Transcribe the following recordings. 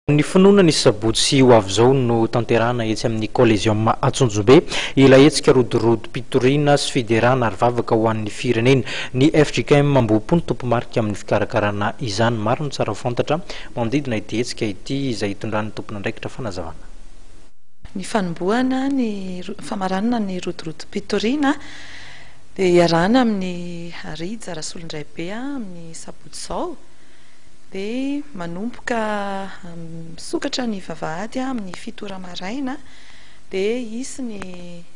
Ny finoana ny sabotsy ho avy izao no tanterahana etsy amin'ny Coliseum Antsonjombe ilay hetsika rodorodom-pitoriana sy fiderana ary vavaka ho an'ny firenena. Ny fjkm Ambohipo no tompomarika amin'ny fikarakarana izany. Maro no tsara ho fantatra manodidina ity hetsika ity izay hitondran'ny tompon'andraikitra fanazavana. Ny fanombohana ny famaranana ny rodorodom-pitoriana dia iarahana amin'i Rija Rasolondraibe amin'ny sabotsy izao. Dia manomboka misokatra ny vavahady amin'ny fito ora maraina dia hisy ny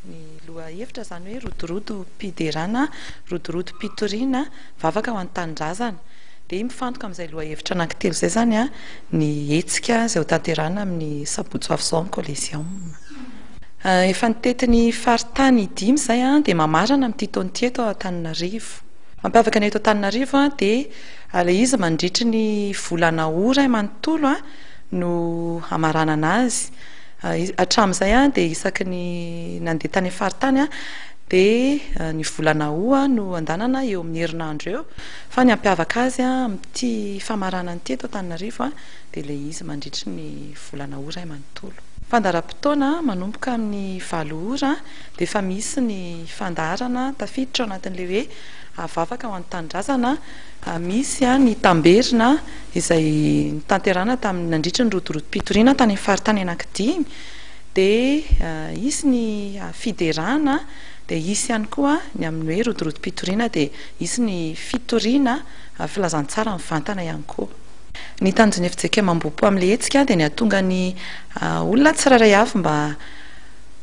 ny lohahevitra izany hoe rodorodom-piderana, rodorodom-pitoriana, vavaka ho an'ny tanindrazana. Dia mifantoka amin'izay lohahevitra anankitelo izay izany ny hetsika izay hotanterahina amin'ny sabotsy ho avy izao amin'ny Coliseum. Efa nitety ny faritany dimy izay dia mamarana amin'ity taona ity eto Antananarivo. Mampiavaka ny eto Antananarivo dia Ilay izy mandritry ny volana ora manontolo no hamaranana azy. Hatramin'izay dia isaky ny nandeha tany amin'ny faritany dia ny volana août no andanana eo amin'ny herinandro eo. Fa ny hampiavaka azy amin'ity famaranana ity eto Antananarivo dia ilay izy mandritry ny volana ora manontolo. Fandaharam-potoana manomboka amin'ny 8 ora dia efa misy ny fandaharana tafiditra ao anatin'ilay hoe vavaka ho an'ny tanindrazana. Misy ny tamberina izay notanterahina tamin'ny nandritry ny rodorodom-pitoriana tany amin'ny faritany anankidimy dia hisy ny fiderana dia hisy ihany koa ny amin'ny hoe rodorodom-pitoriana dia hisy ny fitoriana filazantsara mivantana ihany koa. Ny tanjon'ny fjkm Ambohipo amin'ilay hetsika dia ny hahatonga ny olona tsirairay avy mba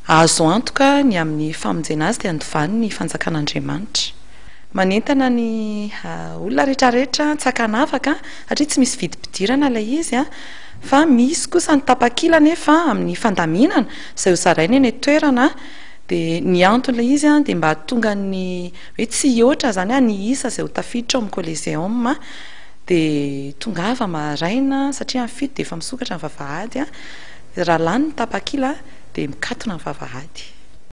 hahazo antoka ny amin'ny famonjena azy dia handovany ny fanjakan'Andriamanitra. Manentana ny olona rehetrarehetra tsy ankanavaka satria tsy misy vidim-pidirana ilay izy fa misy kosa ny tapakila anefa amin'ny fandaminana izay ho zaraina eny an-toerana dia ny anton'ilay izy dia mba hahatonga ny hoe tsy hihoatra izany ny isa izay ho tafiditra ao amin'ny Coliseum dia tongava maraina satria amin'ny 7 dia efa misokatra ny vavahady raha lany ny tapakila dia mikatona ny vavahady.